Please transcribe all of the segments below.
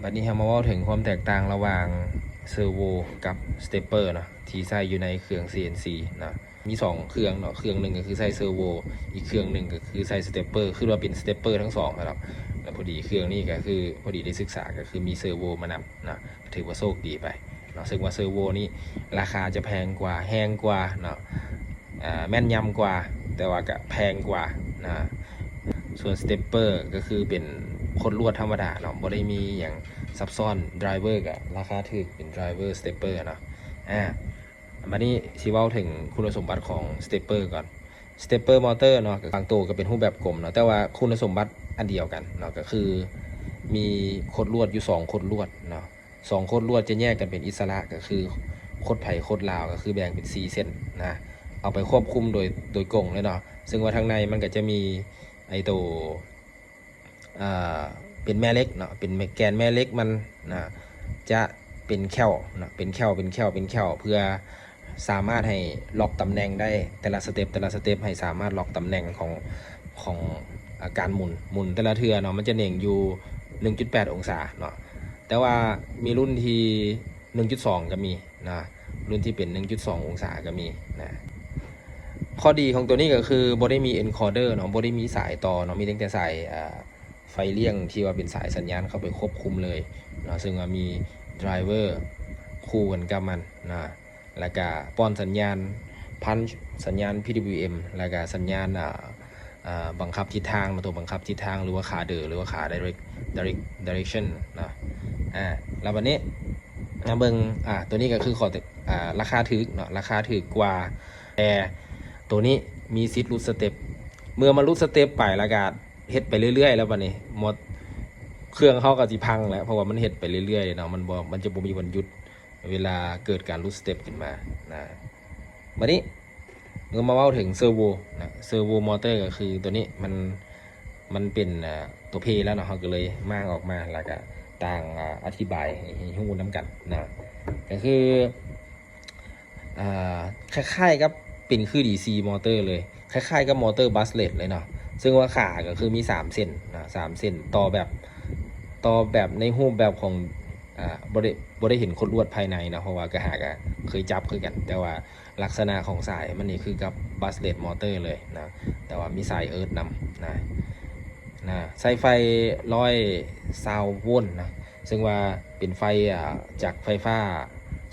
ບັດນີ້ເຮົາມາເວົ້າເຖິງຄວາມແຕກຕ່າງລະຫວ່າງເຊີໂວກັບສະເຕັບເປີເນາະ ທີ່ໃຊ້ຢູ່ໃນເຄື່ອງ ຊີ ເອັນ ຊີ ເນາະ. ມີສອງເຄື່ອງເນາະ, ເຄື່ອງໜຶ່ງກໍຄືໃຊ້ເຊີໂວ, ອີກເຄື່ອງໜຶ່ງກໍຄືໃຊ້ສະເຕັບເປີ. ຄືວ່າເປັນສະເຕັບເປີທັງສອງຫັ້ນດອກ. ແລ້ວພໍດີເຄື່ອງນີ້ກໍຄື ພໍດີໄດ້ສຶກສາ ກໍຄືມີເຊີໂວມານຳເນາະ, ຖືວ່າໂຊກດີໄປເນາະ. ເຊິ່ງວ່າເຊີໂວນີ້ລາຄາຈະແພງກວ່າ, ແຮງກວ່າເນາະ, ອ່າ ແມ່ນຍຳກວ່າ, ແຕ່ວ່າກະແພງກວ່ານະ. ສ່ວນສະເຕັບເປີກໍຄືເປັນຄົດລວດທຳມະດາເນາະ, ບໍ່ໄດ້ມີຫຍັງຊັບຊ້ອນ. ໄດຣເວີກະລາຄາຖືກ, ເປັນໄດຣເວີສະເຕັບເປີເນາະ. ອາ ບັດນີ້ຊິເວົ້າເຖິງຄຸນສົມບັດຂອງສະເຕັບເປີກ່ອນ. ສະເຕັບເປີມໍເຕີເນາະ, ບາງໂຕກໍເປັນຮູບແບບກົມເນາະ, ແຕ່ວ່າຄຸນສົມບັດອັນດຽວກັນເນາະ, ກໍຄືມີຄົດລວດຢູ່ສອງຄົດລວດເນາະ. ສອງຄົດລວດຈະແຍກກັນເປັນອິດສະຫຼະ, ກໍຄືຄົດໃຜຄົດລາວ, ກໍຄືແບ່ງເປັນສີ່ເສັ້ນນະ, ເອົາໄປຄວບຄຸມໂດຍ ໂດຍກົງເລີຍເນາະ. ເຊິ່ງວ່າທາງໃນມັນກໍຈະມີໄອ້ໂຕ ເປັນແມ່ເຫຼັກເນາະ, ເປັນແກນແມ່ເຫຼັກມັນນະ, ຈະເປັນແຂ້ວເນາະ, ເປັນແຂ້ວ ເປັນແຂ້ວ ເປັນແຂ້ວ ເພື່ອສາມາດໃຫ້ລັອກຕຳແໜ່ງໄດ້ ແຕ່ລະສະເຕັບ ແຕ່ລະສະເຕັບ ໃຫ້ສາມາດລັອກຕຳແໜ່ງຂອງ ຂອງ ອາ ການໝູນ ໝູນແຕ່ລະເທື່ອເນາະ, ມັນຈະເໜັງຢູ່ໜຶ່ງຈຸດແປດອົງສາເນາະ. ແຕ່ວ່າມີລຸ້ນທີ່ໜຶ່ງຈຸດສອງກໍມີນະ, ລຸ້ນທີ່ເປັນໜຶ່ງຈຸດສອງອົງສາກໍມີນະ. ຂໍ້ດີຂອງຕົວນີ້ກໍຄືບໍ່ໄດ້ມີເອັນຄອເດີເນາະ, ບໍ່ໄດ້ມີສາຍຕໍ່ເນາະ, ມີຕັ້ງແຕ່ສາຍ ອາ ໄຟລ້ຽງທີ່ວ່າເປັນສາຍສັນຍານເຂົ້າໄປຄວບຄຸມເລີຍເນາະ, ເຊິ່ງວ່າມີໄດຣເວີຄູ່ກັນກັບມັນນະ. ແລ້ວກະປ້ອນສັນຍານພັນ ສັນຍານພີດັບເບິນເອັມ ແລ້ວກະສັນຍານ ອາ ອາ ບັງຄັບທິດທາງເນາະ, ຕົວບັງຄັບທິດທາງ ຫຼືວ່າຂາເດີ ຫຼືວ່າຂາໄດເຣັກ ໄດເຣັກ ໄດເຣັກຊັນເນາະ. ອາ ແລ້ວບັດນີ້ມາເບິ່ງ ອາ ຕົວນີ້ກໍຄືຂໍ້ ອາ ລາຄາຖືກເນາະ, ລາຄາຖືກກວ່າ, ແຕ່ຕົວນີ້ມີສິດຫຼຸດສະເຕັບ. ເມື່ອມັນຫຼຸດສະເຕັບໄປ ແລ້ວກໍເຮັດໄປເລື້ອຍໆ ແລ້ວບັດນີ້ໝົດ ເຄື່ອງເຮົາກໍຊິພັງແຫຼະ, ເພາະວ່າມັນເຮັດໄປເລື້ອຍໆເນາະ, ມັນບໍ່ ມັນຈະບໍ່ມີວັນຢຸດ ເວລາເກີດການຫຼຸດສະເຕັບຂຶ້ນມານະ. ບັດນີ້ເມື່ອມາເວົ້າເຖິງເຊີໂວນະ, ເຊີໂວມໍເຕີກໍຄືຕົວນີ້ ມັນ ມັນເປັນ ອາ ຕົວເພແລ້ວເນາະ, ເຮົາກໍເລີຍມ້າງອອກມາ ແລ້ວກໍຕ່າງ ອາ ອະທິບາຍໃຫ້ ໃຫ້ຮູ້ນຳກັນນະ. ກໍຄື ອ່າ ຄ້າຍໆກັບເປັນຄືດີຊີມໍເຕີເລີຍ, ຄ້າຍໆກັບມໍເຕີບັສເລັດເລີຍເນາະ. ເຊິ່ງວ່າຂາກໍຄືມີສາມເສັ້ນນະ, ສາມເສັ້ນຕໍ່ແບບ ຕໍ່ແບບໃນຮູບແບບຂອງ ອ່າ ບໍ່ໄດ້ ບໍ່ໄດ້ເຫັນຄົດລວດພາຍໃນເນາະ, ເພາະວ່າກໍຫາກໍເຄີຍຈັບຄືກັນ, ແຕ່ວ່າລັກສະນະຂອງສາຍມັນນີ້ຄືກັບບັສເລັດມໍເຕີເລີຍນະ, ແຕ່ວ່າມີສາຍເອີດນຳນະ ນະ. ໃຊ້ໄຟຮ້ອຍຊາວໂວນນະ, ເຊິ່ງວ່າເປັນໄຟ ອ່າ ຈາກໄຟຟ້າ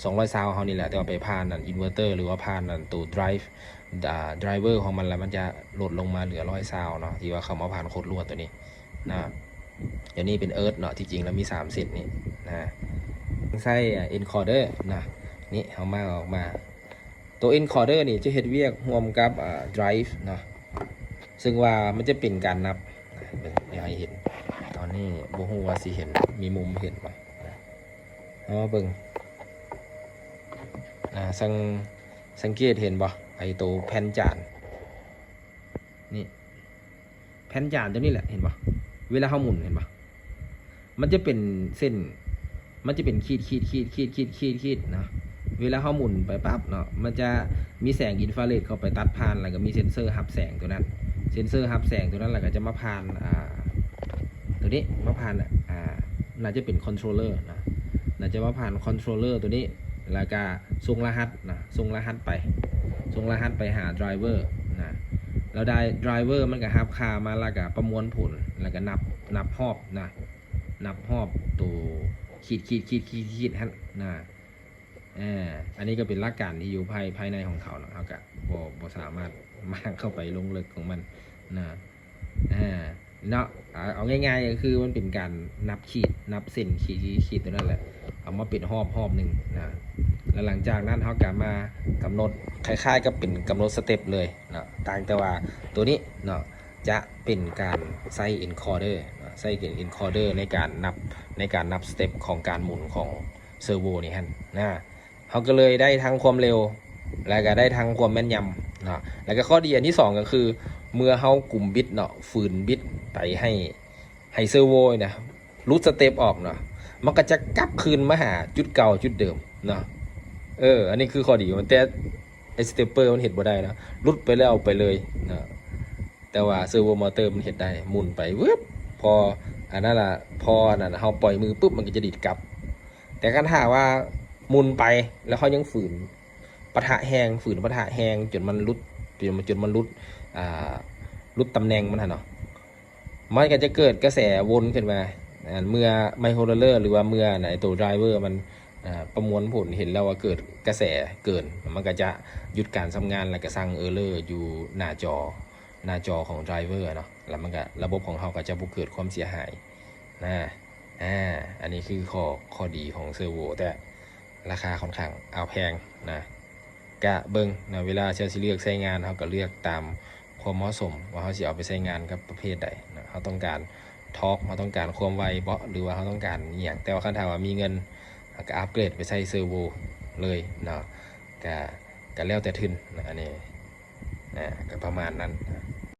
ສອງຮ້ອຍຊາວເຮົານີ້ແຫຼະ, ແຕ່ວ່າໄປຜ່ານອັນອິນເວີເຕີ ຫຼືວ່າຜ່ານອັນໂຕໄດຣ ອ່າ ໄດຣເວີຂອງມັນ ແລ້ວມັນຈະລົດລົງມາເຫຼືອຮ້ອຍຊາວເນາະ, ທີ່ວ່າເຂົ້າມາຜ່ານໂຄດລວດຕົວນີ້ນະ. ດຽວນີ້ເປັນເອີດເນາະ, ທີ່ຈິງແລ້ວມີສາມເສັ້ນນີ້ນະ. ໃຊ້ ອ່າ ເອັນຄອເດີນະ, ນີ້ເຮົາມາ ເອົາອອກມາ. ໂຕເອັນຄອເດີນີ້ຈະເຮັດວຽກຮ່ວມກັບ ອ່າ ໄດຣເນາະ, ເຊິ່ງວ່າມັນຈະເປັນການນັບ ເບິ່ງ ດຽວໃຫ້ເຫັນ. ຕອນນີ້ບໍ່ຮູ້ວ່າຊິເຫັນ ມີມຸມເຫັນບໍ່ນະ, ເຮົາມາເບິ່ງ ອ່າ ສັງ ສັງເກດເຫັນບໍ່ ໄອ້ໂຕແຜ່ນຈານນີ້ ແຜ່ນຈານຕົວນີ້ແຫຼະ ເຫັນບໍ່? ເວລາເຮົາໝູນ ເຫັນບໍ່? ມັນຈະເປັນເສັ້ນ ມັນຈະເປັນຂີດໆໆໆໆເນາະ. ເວລາເຮົາໝູນໄປປັບເນາະ ມັນຈະມີແສງອິນຟາເຣັດເຂົ້າໄປຕັດຜ່ານ ແລ້ວກໍມີເຊັນເຊີຮັບແສງຕົວນັ້ນ. ເຊັນເຊີຮັບແສງຕົວນັ້ນ ແລ້ວກໍຈະມາຜ່ານ ອ່າ ຕົວນີ້ ມາຜ່ານ ອ່າ ໜ້າຈະເປັນຄອນໂທຣເລີນະ, ໜ້າຈະມາຜ່ານຄອນໂທຣເລີຕົວນີ້ ແລ້ວກະສົ່ງລະຫັດນະ, ສົ່ງລະຫັດໄປ ສົ່ງລະຫັດໄປຫາໄດຣເວີນະ. ແລ້ວໄດຣເວີມັນກະຮັບຄ່າມາ ແລ້ວກະປະມວນຜົນ ແລ້ວກະນັບ ນັບຮອບນະ, ນັບຮອບໂຕຂີດໆໆໆຫັ້ນນະ. ເອີ ອັນນີ້ກໍເປັນຫຼັກການທີ່ຢູ່ພາຍ ພາຍໃນຂອງເຂົາເນາະ, ເຮົາກະບໍ່ ບໍ່ສາມາດມາເຂົ້າໄປລົງເລິກຂອງມັນນະ. ອ່າ ເນາະ ເອົາ ເອົາງ່າຍໆກໍຄືມັນເປັນການນັບຂີດ ນັບເສັ້ນຂີດ ຂີດຕົວນັ້ນແຫຼະ ເອົາມາເປັນຮອບ ຮອບໜຶ່ງນະ. ແລ້ວຫຼັງຈາກນັ້ນເຮົາກໍມາກຳນົດ ຄ້າຍໆກັບເປັນກຳນົດສະເຕັບເລີຍເນາະ, ຕ່າງແຕ່ວ່າຕົວນີ້ເນາະ ຈະເປັນການໃຊ້ເອັນຄອເດີເນາະ, ໃຊ້ເປັນເອັນຄອເດີໃນການນັບ ໃນການນັບສະເຕັບຂອງການໝູນຂອງເຊີໂວນີ້ຫັ້ນນະ. ເຮົາກໍເລີຍໄດ້ທັງຄວາມເລັວ ແລ້ວກໍໄດ້ທັງຄວາມແມ່ນຍຳເນາະ. ແລ້ວກໍຂໍ້ດີອັນທີສອງກໍຄື ເມື່ອເຮົາກຸມບິດເນາະ ຝືນບິດໄປໃຫ້ ໃຫ້ເຊີໂວນະ ຫຼຸດສະເຕັບອອກເນາະ, ມັນກໍຈະກັບຄືນມາຫາຈຸດເກົ່າຈຸດເດີມເນາະ. ເອີ ອັນນີ້ຄືຂໍ້ດີຂອງມັນ, ແຕ່ໄອ້ສະເຕັບເປີມັນເຮັດບໍ່ໄດ້ເນາະ, ຫຼຸດໄປແລ້ວໄປເລີຍເນາະ. ແຕ່ວ່າເຊີໂວມໍເຕີມັນເຮັດໄດ້, ໝູນໄປວຶບ ພໍ ອັນນັ້ນລະ ພໍອັນນັ້ນເຮົາປ່ອຍມືປຶບ ມັນກໍຈະດີດກັບ. ແຕ່ຄັນຖ້າວ່າໝຸ່ນໄປ ແລ້ວເຮົາຍັງຝືນປະທະແຮງ ຝືນປະທະແຮງ ຈົນມັນຫຼຸດ ຈົນ ຈົນມັນຫຼຸດ ອ່າ ຫຼຸດຕຳແໜ່ງມັນຫັ້ນເນາະ ມັນກໍຈະເກີດກະແສວົນຂຶ້ນມາ. ອັນເມື່ອໄມໂຄຣໂຣລເລີ ຫຼືວ່າເມື່ອອັນໄອ້ໂຕໄດຣເວີມັນ ອ່າ ປະມວນຜົນເຫັນແລ້ວວ່າເກີດກະແສເກີນ ມັນກໍຈະຢຸດການທຳງານ ແລ້ວກໍສັ່ງເອີເຣີຢູ່ໜ້າຈໍ ໜ້າຈໍຂອງໄດຣເວີເນາະ ແລ້ວມັນກໍ ລະບົບຂອງເຮົາກໍຈະບໍ່ເກີດຄວາມເສຍຫາຍນະ. ອາ ອັນນີ້ຄືຂໍ້ ຂໍ້ດີຂອງເຊີໂວ ແຕ່ລາຄາຂ້ອນຂ້າງເອົາແພງນະ. ກະເບິ່ງນະ ເວລາເຈົ້າຊິເລືອກໃຊ້ງານ ເຮົາກໍເລືອກຕາມຄວາມເໝາະສົມ ວ່າເຮົາຊິເອົາໄປໃຊ້ງານກັບປະເພດໃດນະ. ເຮົາຕ້ອງການທອກ ເຮົາຕ້ອງການຄວາມໄວບໍ ຫຼືວ່າເຮົາຕ້ອງການອີ່ຫຍັງ. ແຕ່ວ່າຄັນຖ້າວ່າມີເງິນ ເຮົາກໍອັບເກຣດໄປໃຊ້ເຊີໂວເລີຍເນາະ ກະ ກະແລ້ວແຕ່ທຶນນະ ອັນນີ້ ອາ ກະປະມານນັ້ນ.